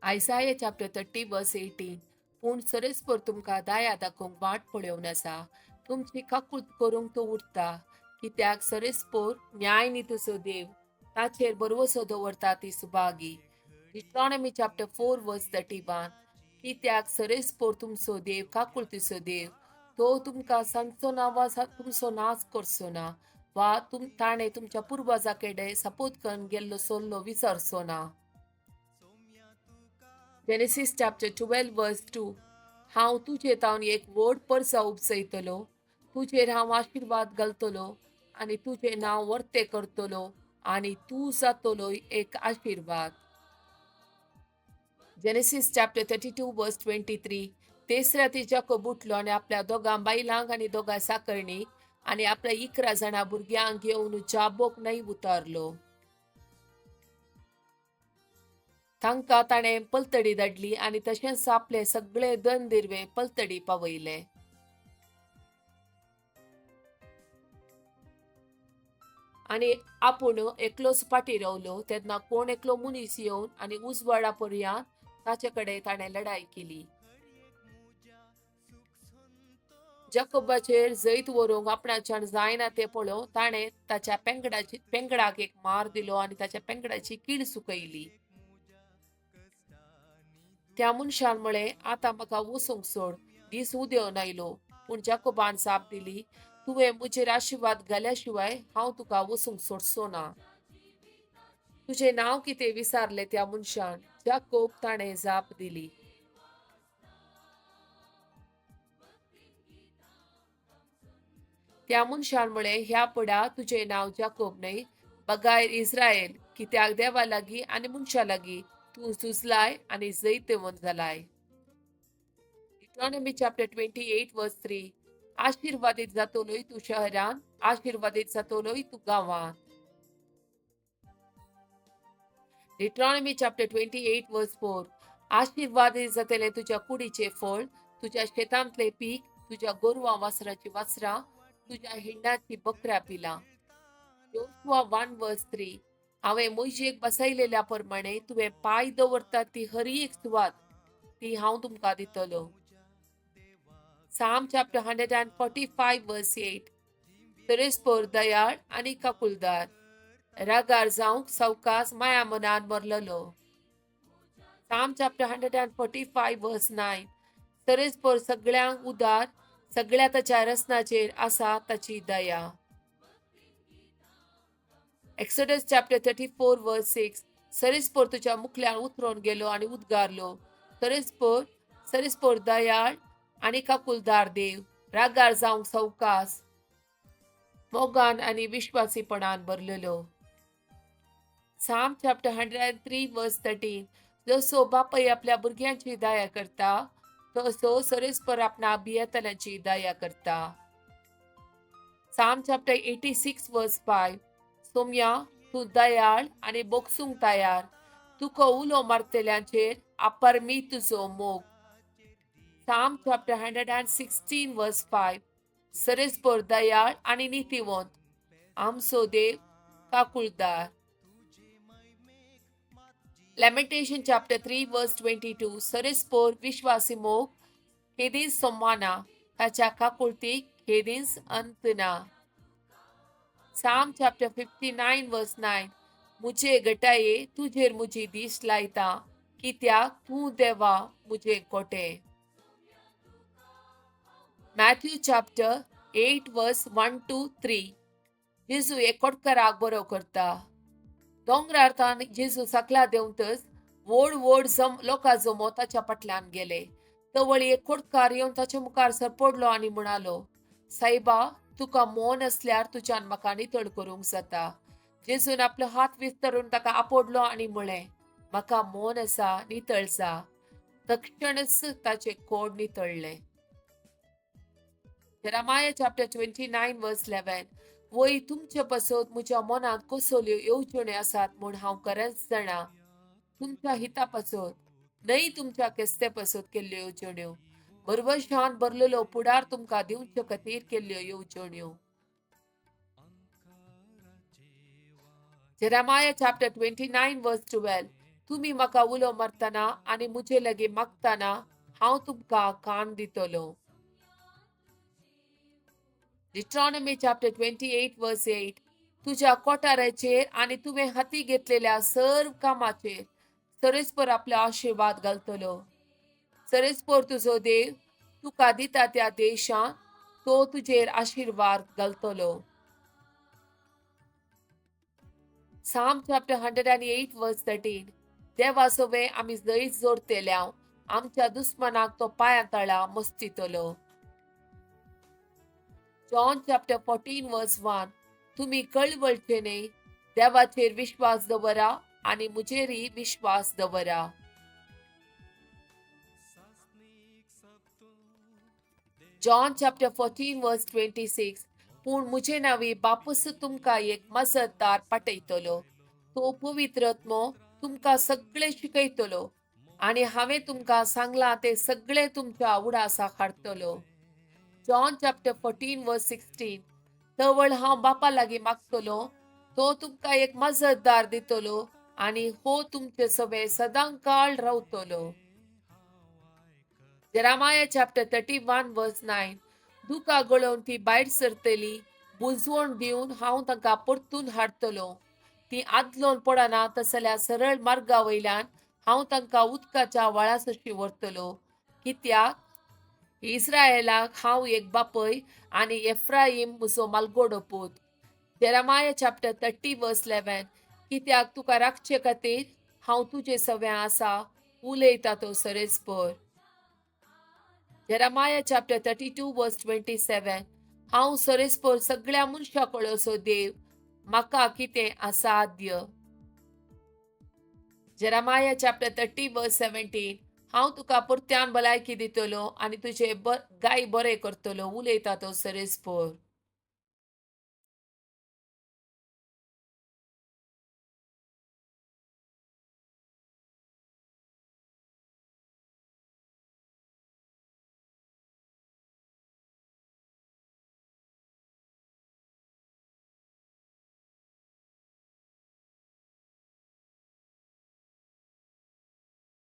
Isaiah chapter 30 verse 18. पूण सरेस्पर तुमकां दया दाखोवंक वाट पळोवन आसा, तुमची काकूत करूंक तो उरता, कित्याक सरेस्पर न्याय नितीचो देव, ताचेर भरवसो दवरता ती सुभागी. Deuteronomy chapter 4 verse 31. कित्याक सरेस्पर तुमचो देव काकुळतीचो देव, तो तुमकां सांगचो ना वा तुमचो नाच करचो ना, वा ताणें तुमच्या पुर्वजा कडेन सपोत करून गेल्लो सल्लो विसरचो ना. Genesis chapter 12 verse 2. हांव तुजे तावन एक व्हड परसा उपजयतलो, तुजेर हांव आशिर्वाद घालतलो आनी तुजें नांव वर्तें करतलो आनी तूं जातलो एक आशिर्वाद. Genesis chapter 32 verse 23. तेच राती जाकोब उठलो आनी आपल्या दोगां बायलांक आनी दोगां साकरणीक आनी आपल्या 11 जाणां भुरग्यांक घेवन जाबोक न्हंय उतारलो. तांकां ताणें पलतडी धाडली आनी तशेंच आपले सगळे दन दिर्वे पलतडी पावयले. आनी आपूण एकलोच फाटीं रावलो तेन्ना कोण एकलो मनीस येवन आनी उजवाडा पर्यंत ताचे कडेन ताणें लढाय केली. जाकोबाचेर जैत व्हरूंक आपणाच्यान जायना तें पळोवन ताणें ताच्या पेंगडाक एक मार दिलो आनी ताच्या पेंगडाची कीड सुकयली. त्या मनशान म्हळें, आतां म्हाका वचूंक सोड, दीस उदेवन आयलो. पूण जाकोबान जाप दिली, तुवें म्हजेर आशिर्वाद घाल्या शिवाय हांव तुका वचूंक सोडचो ना. तुजें नांव कितें विचारलें त्या मनशान. जाकोब ताणें जाप दिली. त्या मनशान म्हळें, ह्या पडा तुजें नांव जाकोब न्हय, बगायर इस्रायल, कित्याक देवा लागीं आनी मनशा लागीं तूं झुजलाय आनी जैतवंत जालाय. Deuteronomy chapter 28 verse 3. आशिर्वादीत जातलोय तूं शहरांत, आशिर्वादीत जातलोय तूं गांवांत. Deuteronomy chapter 28 verse 4. आशिर्वादीत जातलें तुज्या कुडीचें फळ, तुज्या शेतांतलें पीक, तुज्या गोरवां वासराचीं वासरां, तुज्या हिंडाची बकऱ्या पिलां. Joshua 1 verse 3. हांवें मोयजेक बसयलेल्या प्रमाणे तुवें पांय दवरता ती हरी एक सुवात ती हांव तुमकां दितलो. Psalm chapter 145 verse 8. सरेस्पर दयाळ आनी काकुलदार, रागार जावंक सवकास माया मनान मरलेलो. Psalm chapter 145 verse 9. सरेस्पर सगळ्यांक उदार, सगळ्या ताच्या रसनाचेर आसा ताची दया. Exodus chapter 34 verse 6. सरेस्पर तुज्या मुखल्यान उतरोन गेलो आनी उद्गारलो. सरेस्पर दयाळ आनी काकुलदार देव, रागार जावंक सवकास, मोगान आनी विश्वासीपणान भरलेलो. Psalm chapter 103 verse 13. जसो बापय आपल्या भुरग्यांची दया करता, तसो सरेस्पर आपणा भियेतल्यांची दया करता. Psalm chapter 86 verse 5. Somya, तूं दयाळ आनी बोगसूंक तयार, तुका उलो मारतल्यांचेर अपरमी तुजो मोग. Psalm chapter 116 verse 5. सरेस्पर दयाळ आनी नितीवंत, आमचो देव काकुळदार. Lamentation chapter 3 verse 22. सरेस्पर विश्वासी मोग केदींच सोमाना, ताच्या काकुळतीक केदींच अंत ना. Psalm chapter 59 verse 9. मुझे गटाये तुजेर मुजी दीस लायता, कित्याक तूं देवा मुझे कोटे. Matthew chapter 8 verse 1 to 3. जेजू एक कोटकराक बरो करता. दोंगरार तान जेजू सकला देंवतच व्हड व्हड लोकां जमो ताच्या फाटल्यान गेले. तवळ एक कोटकार येवन ताच्या मुखार सरपडलो आनी म्हणालो, सायबा, तुका मोन आसल्यार तुज्यान म्हाका नितळ करूंक जाता. जेजून आपलो हात विस्तरून ताका आपोडलो आनी म्हळें, म्हाका मोन आसा, नितळ जा. तक्षणच ताचें कोड नितळ्ळें. Jeremiah chapter 29 verse 11. वय तुमचे पासत म्हज्या मनांत कसल्यो येवजण्यो आसात म्हूण हांव खरेंच जाणा, तुमच्या हिता पासत न्हय तुमच्या केस्ते पासत केल्ल्यो येवजण्यो, भरवशान भरलेलो पुडार तुमकां दिवचे खातीर केल्ल्यो येवजण्यो. Jeremiah chapter 29 verse 12. तुमी म्हाका उलो मारतना आनी म्हजे लागीं मागतना हांव तुमकां कान दितलो. Deuteronomy chapter 28 verse 8. तुज्या कोठाराचेर आनी तुवें हाती घेतलेल्या सर्व कामाचेर सरेस्पर आपलो आशिर्वाद घालतलो. सरेस्पर तुजो देव तुका दिता त्या देशांत तो तुजेर आशिर्वाद घालतलो. Psalm chapter 108 verse 13. देवा सवें आमी जैत जोडतेल्या, आमच्या दुस्मनाक तो पांया तळा मस्तितलो. John chapter 14 verse 1. तुमी कळवळचे न्हय, देवाचेर विश्वास दवरा आनी म्हजेरय विश्वास दवरा. John chapter 14 verse 26. पूण म्हजे नांवी बापूस तुमकां एक मजतदार पाठयतलो, तो पवित्र आत्मो तुमकां सगळें शिकयतलो आनी हांवें तुमकां सांगलां तें सगळें तुमच्या उडासाक हाडटलो. John chapter 14 verse 16. तवळ हांव बापा लागीं मागतलो, तो तुमकां एक मजतदार दितलो आनी हो तुमचे सवे सदांकाळ रावतलो. Jeremiah chapter 31 verse 9. दुकां गळोवन ती भायर सरतली, बुजवण दिवन हांव तांकां परतून हाडटलो. ती आदलोन पडना तसल्या सरळ मार्गा वयल्यान हांव तांकां उदकाच्या व्हाळा व्हरतलो. कित्याक इस्रायलाक हांव एक बापय आनी एफ्राईम म्हजो मालगोडो पूत. Jeremiah chapter 30 verse 11. कित्याक तुका राखचे खातीर हांव तुजे सव्या आसा, उलयता तो सरेस्पर. Jeremiah chapter 32 verse 27. हांव सरेस्पर सगळ्या मनशा कळसो देव, म्हाका कितें असाध्य? Jeremiah chapter 30 verse 17. हांव तुका परत्यान भलायकी दितलो आनी तुजे गाय बरे करतलो, उलयता तो सरेस्पर.